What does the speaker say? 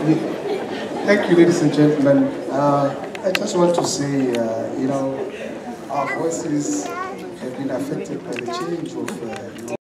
Thank you, ladies and gentlemen. I just want to say, our voices have been affected by the change of